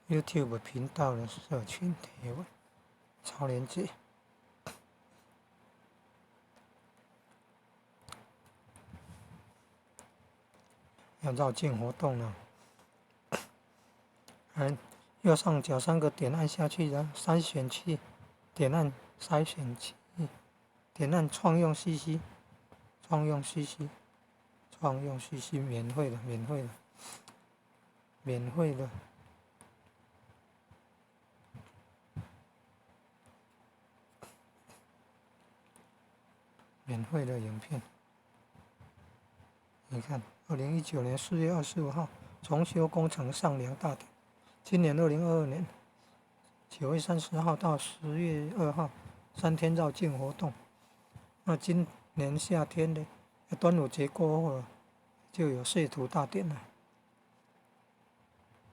YouTube 頻道的社群貼文，超連結。要繞境活動了，按右上角三個點按下去，然後篩選器，點按篩選器，點按創用 CC，創用 CC，創用 CC，免費的，免費的，免費的，免費的影片，你看。2019年4月25號，重修工程上梁大典。今年2022年9月30號到10月2號，3天繞境活動。那今年夏天呢，端午節過後就有謝土大典了。